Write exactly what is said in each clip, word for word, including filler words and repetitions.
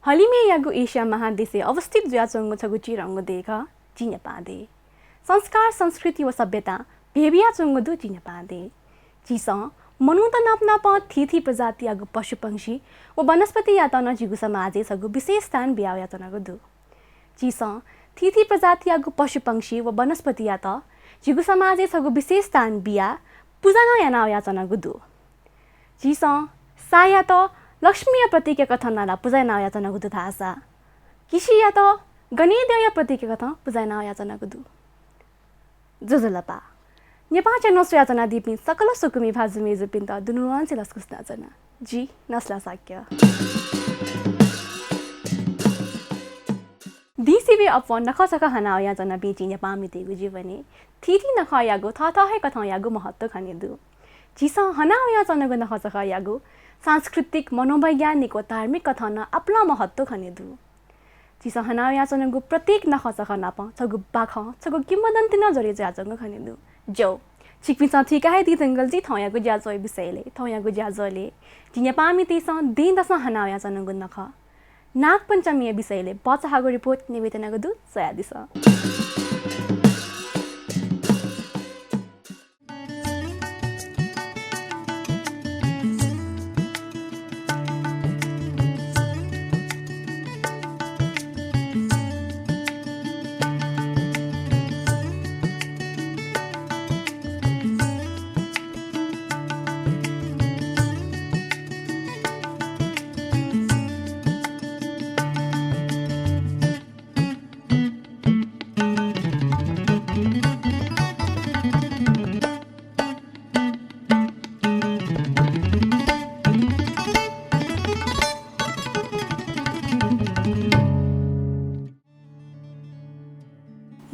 हलिमय्‌यागु एसिया महादेशय् अवस्थित जुयाच्वंगु छगू चिधंगु देय् खः झी नेपाः देय्। संस्कार, संस्कृति व सभ्यतां भेबियाच्वंगु दु झी नेपाः देय्। झीसं मनूत नाप नापं थीथी प्रजातियागु पशुपंक्षी व वनस्पतियात नं झीगु समाजय् छगू विशेष स्थान बिया वयाच्वनागु दु। झीसं थीथी प्रजातियागु पशुपंक्षी व वनस्पतियात झीगु समाजय् छगू विशेष स्थान बियाः पुजा नं याना वयाच्वनागु दु। झीसं सायात लक्ष्मीया प्रतीकया कथं नालाः पुजा याना वयाच्वनागु दु धाःसा किसियात गनेद्यःया प्रतीकया कथं पुजा याना वयाच्वनागु दु। ज्वजलपा। नेपाः channel स्वयाच्वनादीपिं सकल स्वकुमि भाजु मय्‌जुपिन्त दुनुगलंनिसें लसकुस यानाच्वना। जि नसला शाक्य। दिं सिबें अप्वः नखःचखः हना वयाच्वनापिं झी नेपाःमितय्‌गु जीवनय् थीथी नखःयागु थःथः हे कथंयागु महत्व खने दु। झीसं हना वयाच्वनागु नखःचखःयागु सांस्कृतिक, मनोवैज्ञानिक व धार्मिक कथं नं आपालं महत्व खने दु। झीसं हना वयाच्वनागु प्रत्येक नखःचखः नाप छगू बाखं, छगू किंवदन्ती नं जडित जुयाच्वंगु खने दु। ज्यू, छिकपिन्सं थुइका हे दी धुंकल जि थौंयागु ज्याझ्वःया विषयलय्, थौंयागु ज्याझ्वलय् झी नेपाःमितय्‌सं दँय्‌दसं हना वयाच्वनागु नखः नागपञ्चमीया विषयलय् भचा हाःगु report न्यनेत्यनागु दु, स्वयादिसँ।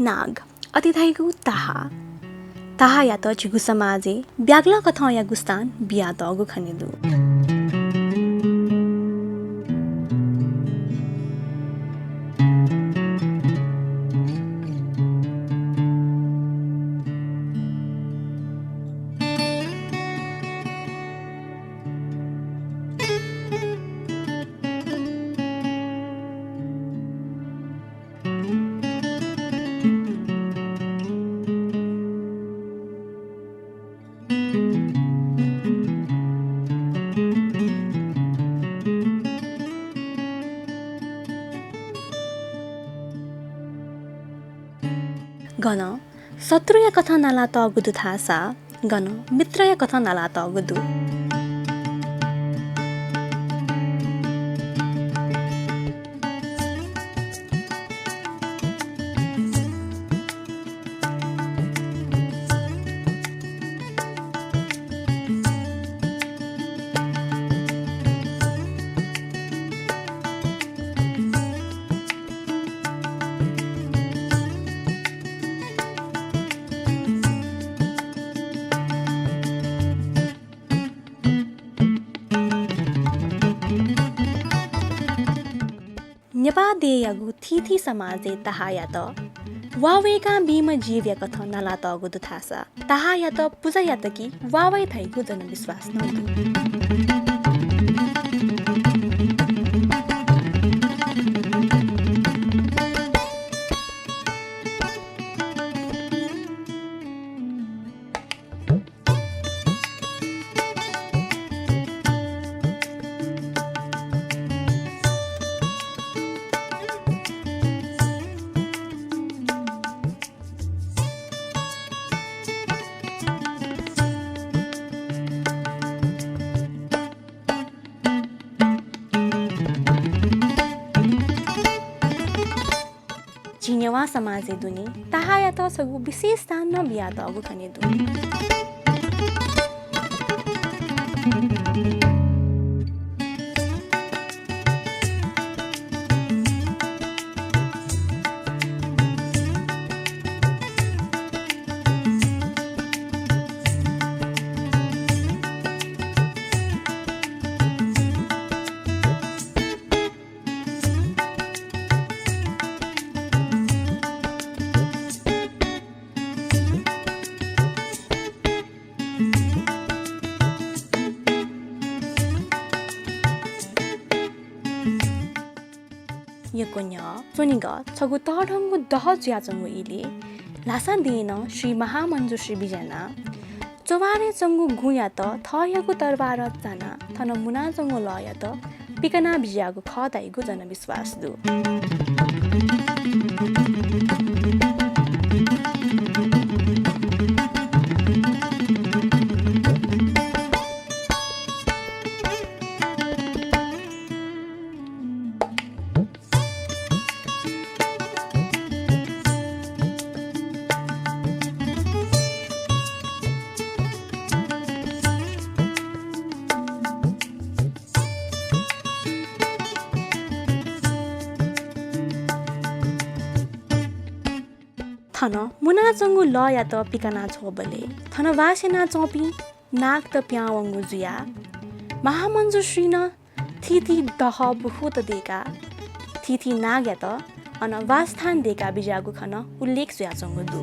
नाग, अथे धइगु ताहा। ताहायात झीगु समाजय् ब्यागलः कथंयागु स्थान बियातःगु खने दु। गन शत्रुया कथं नालातःगु दु धाःसा गन मित्रया कथं नालातःगु दु। नेपाः देय्‌यागु थीथी समाजय् ताहायात वा वय्‌कां बीम्ह जीवया कथं नालातःगु दु धाःसा ताहायात पुजा यात कि वा वइ धइगु जनविश्वास नं दु। झी नेवाः समाजय् दुने ताहायात छगू विशेष स्थान नं बियातःगु खने दु। यक्व न्ह्यः स्वनिगः छगू तःधंगु दह जुयाच्वंगु इलय् ल्हासा देय् नं श्री महामञ्जुश्री बिज्यानाः च्वभारय् च्वंगु गुँयात थःयागु तरवारं चानाः थन मुनाच्वंगु लःयात पिकना बिज्याःगु खः धाइगु जनविश्वास दु। थन मुनाच्वंगु लःयात पिकना छ्वःबलय् थन वास यानाच्वंपिं नागत पिहां वंगु जुयाः महामञ्जुश्रीं थीथी दह बुखुत दय्काः थीथी नागयात अन वासस्थान दय्का बिज्याःगु खँ नं उल्लेख जुयाच्वंगु दु।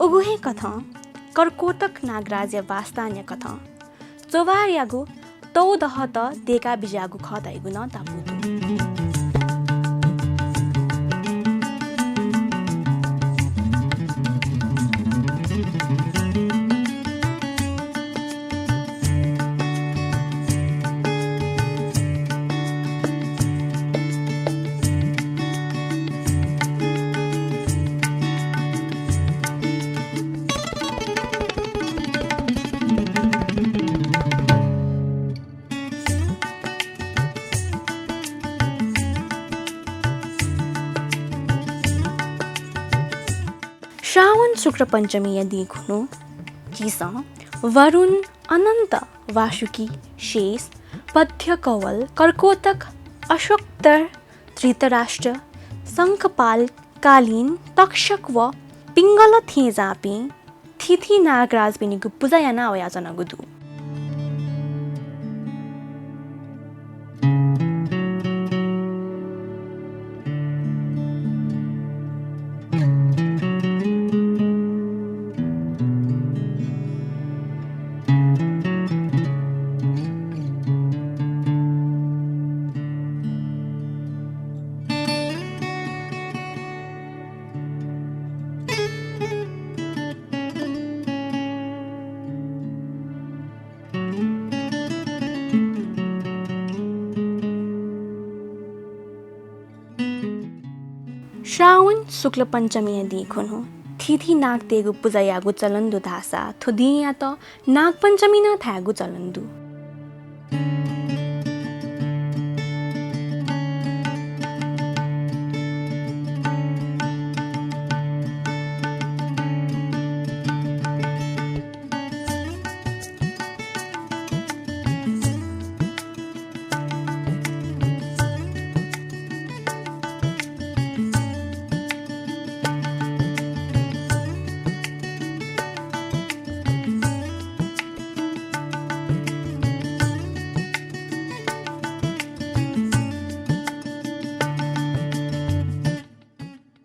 उगु हे कथं कर्कोटक नागराजया वासस्थानया कथं च्वभारयागु तःदहत दय्का बिज्याःगु खः धाइगु नं ताःपुगु दु। श्रावण शुक्ल पञ्चमीया दिं खुन्हु झीसं वरुण, अनन्त, वासुकी, शेष, पथ्य, कवल, कर्कोटक, अशोत्तर, धृतराष्ट्र, शंखपाल, कालीन, तक्षक व पिंगल थेंज्याःपिं थीथी नागराजपिनिगु पुजा याना वयाच्वनागु दु। श्रावण शुक्ल पञ्चमीया दिं खुन्हु थीथी नागतय्गु पुजा यायेगु चलन दु धाःसा थ्व दिंयात नागपञ्चमी नं धायेगु चलन दु।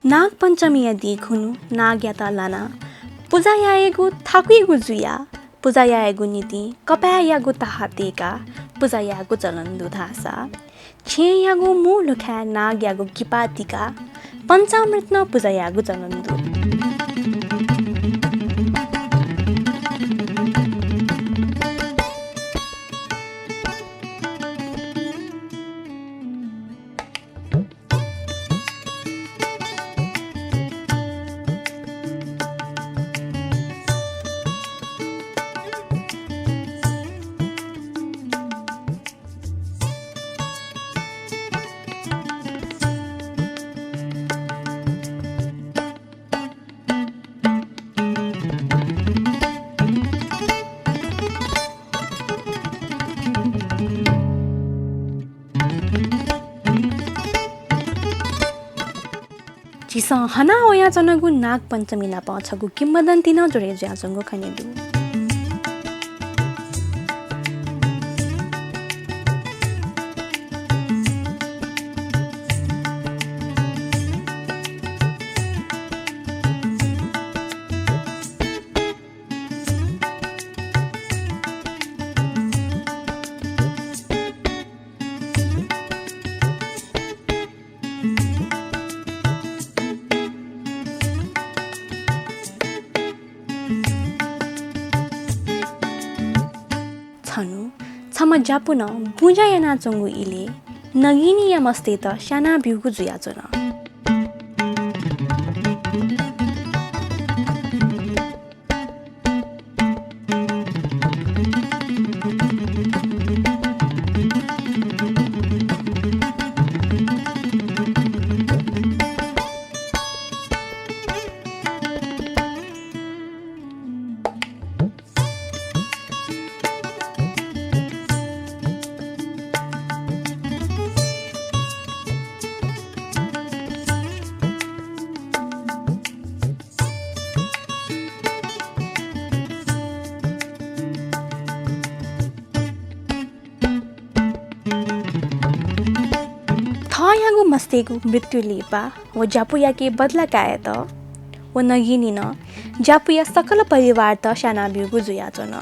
नागपञ्चमीया दिं खुन्हु नागयात लानाः पुजा यायेगु थाकुइगु जुयाः पुजा यायेगु निंतिं कपाय्यागु ताहाः तय्काः पुजा यायेगु चलन दु धाःसा छेँयागु मू लुखाय् नागयागु किपा तिकाः पञ्चामृत नं पुजा यायेगु चलन दु। झीसं हना वयाच्वनागु नागपञ्चमी नाप छगू किंवदन्ती नं जोडे जुयाच्वंगु खने दु। छन्हु छम्ह ज्यापुनं बुँज्या यानाच्वंगु इलय् नगिनीया मस्तय्त स्यानाब्यूगु जुयाच्वन। थःयागु मस्तय्गु मृत्यु लिपा व ज्यापुयाके बदला कायेत व नगिनीनं ज्यापुया सकल परिवारत स्यानाब्यूगु जुयाच्वन।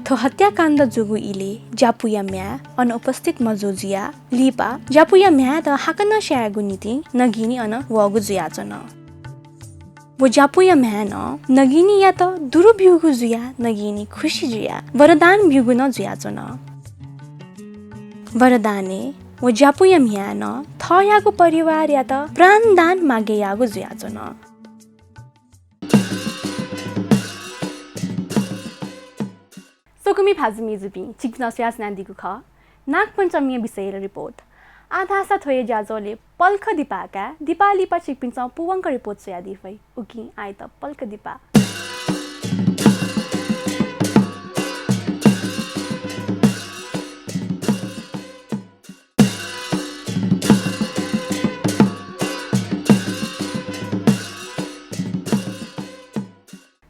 थ्व हत्याकाण्ड जूगु इलय् ज्यापुया म्ह्याय् अन उपस्थित मजू जुयाः लिपा ज्यापुया म्ह्याय्त हाकनं स्यायेगु निंतिं नगिनी अन वःगु जुयाच्वन। व ज्यापुया म्ह्याय्नं नगिनीयात दुरु ब्यूगु जुयाः नगिनी खुसी जुयाः वरदान ब्यूगु नं जुयाच्वन। वरदानय् व ज्यापुया म्ह्याय्नं थःयागु परिवारयात प्राणदान मागे याःगु जुयाच्वन। स्वकुमि भाजु मय्जुपिं, छिकपिन्सं स्वयाच्वनादीगु खः नागपञ्चमीया विषयलय् रिपोर्ट। आः धाःसा थ्व हे ज्याझ्वलय् पलख दिपाः काये, दिपाः लिपा छिकपिन्सं पूवंक रिपोर्ट स्वयादी फइ। उकिं आःयात पलख दिपाः।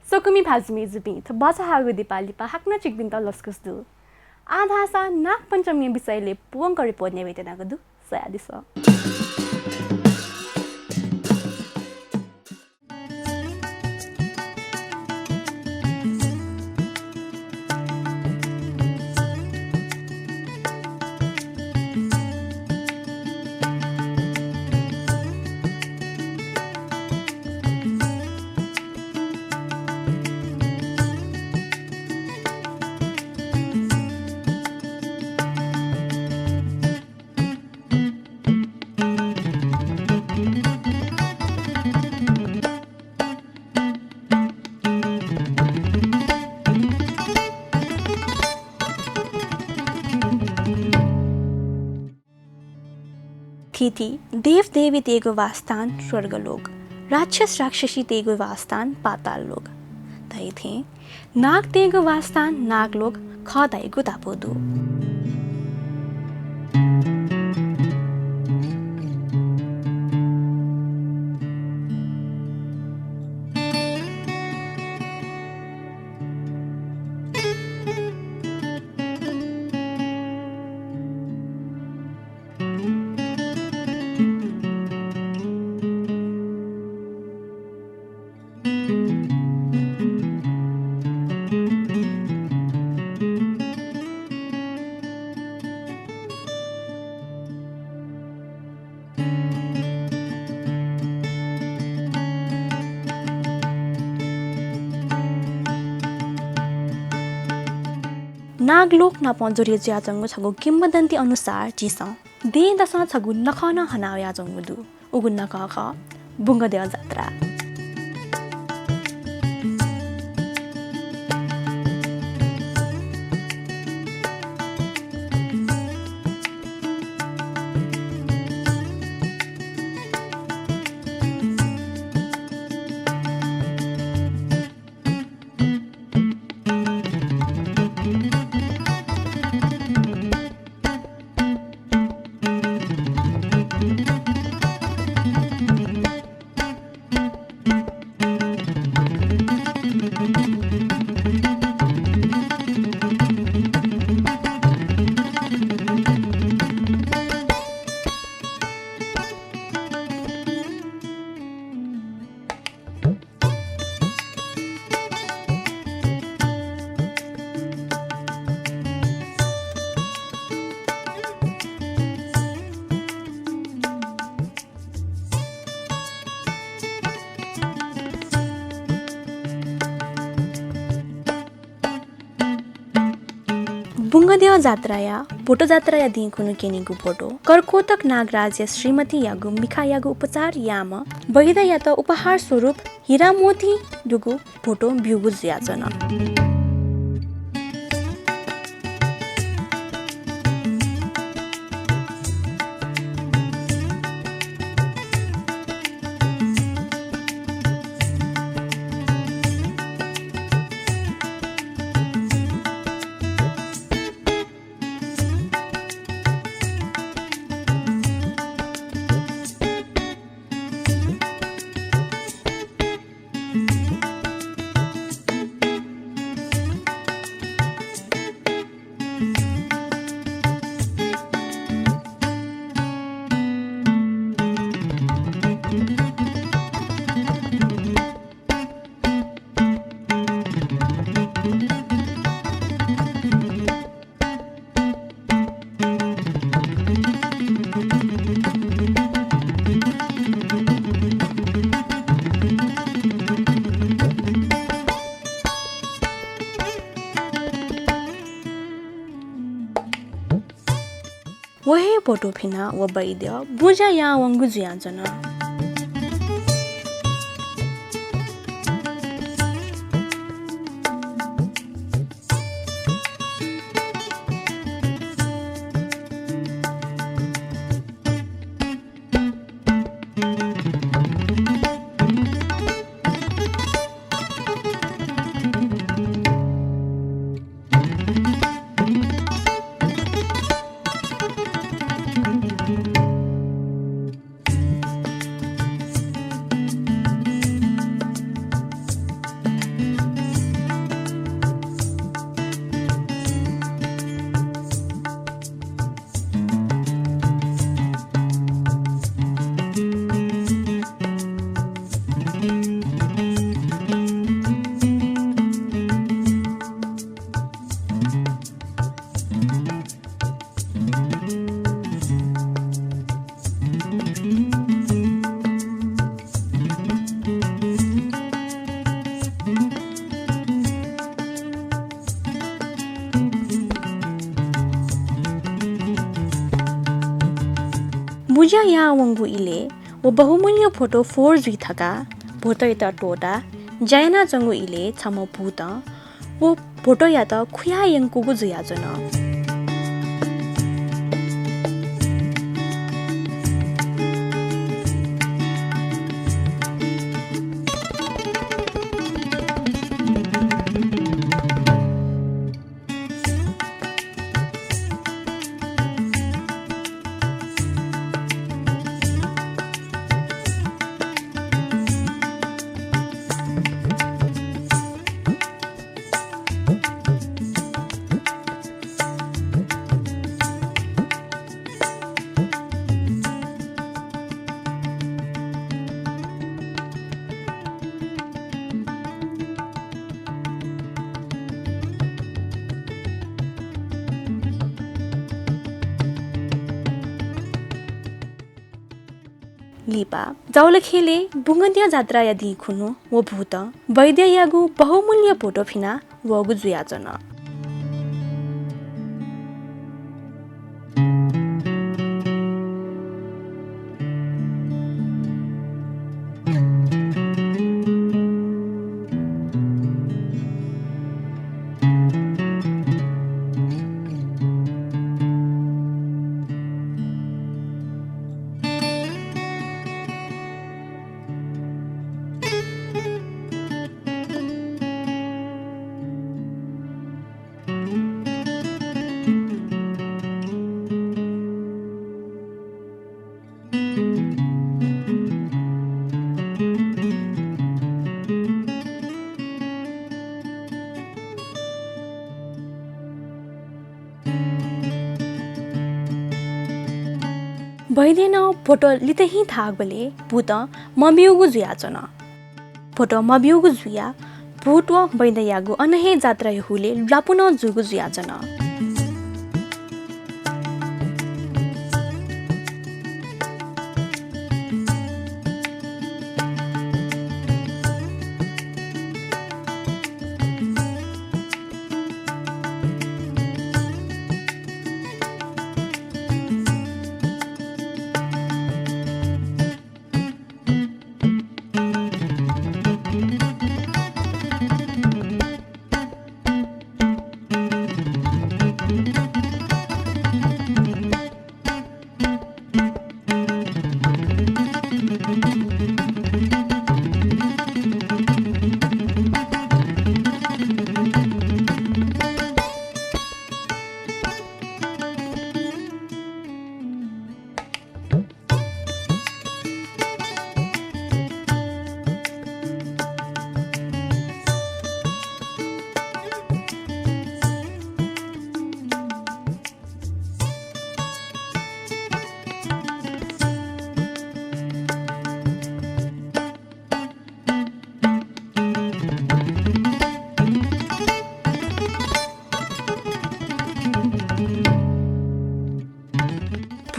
स्वकुमि भाजु मय्जुपिं, थ्व भचा हाःगु दिपाः लिपा हाकनं छिकपिन्त लसकुस दु। आः धाःसा नागपञ्चमीया विषयलय् पूवंक रिपोर्ट न्ह्यब्वये त्यनागु दु, स्वयादिसँ। थीथी देवदेवीतय्गु वासस्थान स्वर्गलोक, राक्षस राक्षसीतय्गु वासस्थान पाताललोक, धइथें नागतय्गु वासस्थान नागलोक खः धइगु धापू दु। नागलोक नाप जोडे जुयाच्वंगु छगू किंवदन्ती अनुसार झीसं दँय्दसं छगू नखः नं हना वयाच्वंगु दु। उगु नखः खः बुंगद्यः जात्रा। बुंगद्यः जात्राया भोटो जात्राया दिं खुन्हु क्यनीगु भोटो कर्कोटक नागराजया श्रीमतीयागु मिखायागु उपचार याःम्ह वैद्ययात उपहार स्वरूप हिरामोती दुगु भोटो ब्यूगु जुयाच्वन। व हे भोटो फिनाः व वैद्य बुँज्या याः वंगु जुयाच्वन। बुँज्या याः वंगु इलय् व बहुमूल्य भोटो फोहोर जुइ धकाः भोटोयात त्वःताः ज्या यानाच्वंगु इलय् छम्ह भूतं व भोटोयात खुयाः यंकूगु जुयाच्वन। लिपा जावलखेलय् बुंगद्यः जात्राया दिं खुन्हु व भूतं वैद्ययागु बहुमूल्य भोटो फिना वःगु जुयाच्वन। वैद्यं भोटो लित हिं धाःबलय् भूतं मब्यूगु जुयाच्वन। भोटो मब्यूगु जुयाः भूत व वैद्ययागु अन हे जात्राया हुलय् ल्वापु नं जूगु जुयाच्वन।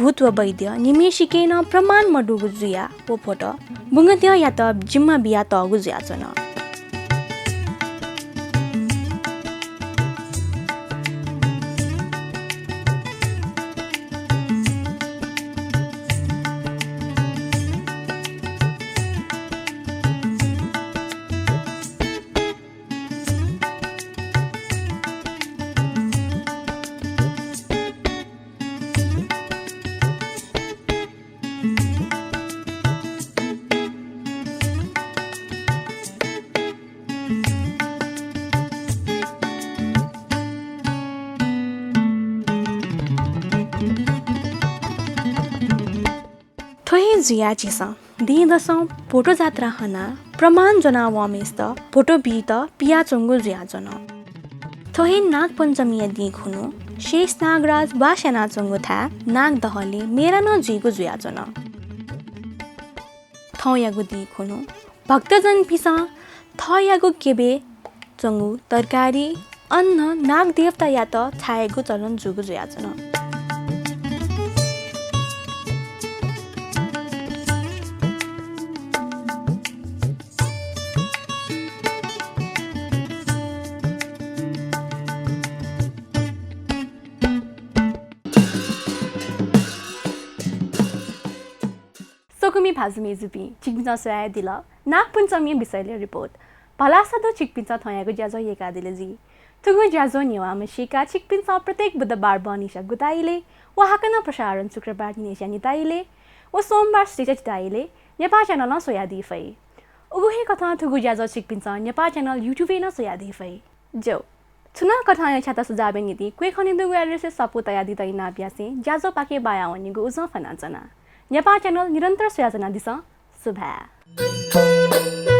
भूत व वैद्य निम्हय्‌सिके नं प्रमाण मदुगु जुयाः व भोटः बुंगद्यःयात जिम्मा बियातःगु जुयाच्वन। थ्व हे जुयाः झीसं दिं दसं भोटो जात्रा हनाः प्रमाण ज्वनावंम्हय्‌सित भोटो बीत पियाच्वंगु जुयाच्वन। थ्व हे नागपञ्चमीया दिं खुन्हु शेष नागराज बास यानाच्वंगु थाय् नागदहलय् मेला नं जुइगु जुयाच्वन। थौंयागु दिं खुन्हु भक्तजनपिन्सं थःयागु क्यबय् च्वंगु तरकारी, अन्न नागदेवतायात छायेगु चलन जूगु जुयाच्वन। स्वकुमि भाजु मय्‌जुपिं, छिकपिन्सं स्वयादिल नागपञ्चमी विषयलय् रिपोर्ट। भलसा दु छिकपिन्सं थौंयागु ज्याझ्वः यय्‌कादिल जुइ। थुगु ज्याझ्वः नेवाःम्ह सीकाः छिकपिन्सं प्रत्येक बुधबार बहनिसिया गुता इलय् व हाकनं प्रसारण शुक्रबार न्हिनय्‌सिया निता इलय् व सोमबार सुथय्‌सिया चिता इलय् नेपाः च्यानलं स्वयादी फइ। उगु हे कथं थुगु ज्याझ्वः छिकपिन्सं नेपाः च्यानल YouTube-य् नं स्वयादी फइ। ज्यू, छुं नं कथंया छ्याता सुझावया निंतिं क्वय् खनेदुगु address-य् स्वापू तयादीत इनाप यासें ज्याझ्वःपाखे बाया वनेगु उजं फ्वनाच्वना। नेपाः च्यानल निरन्तर स्वयाच्वनादिसँ। सुभाय्।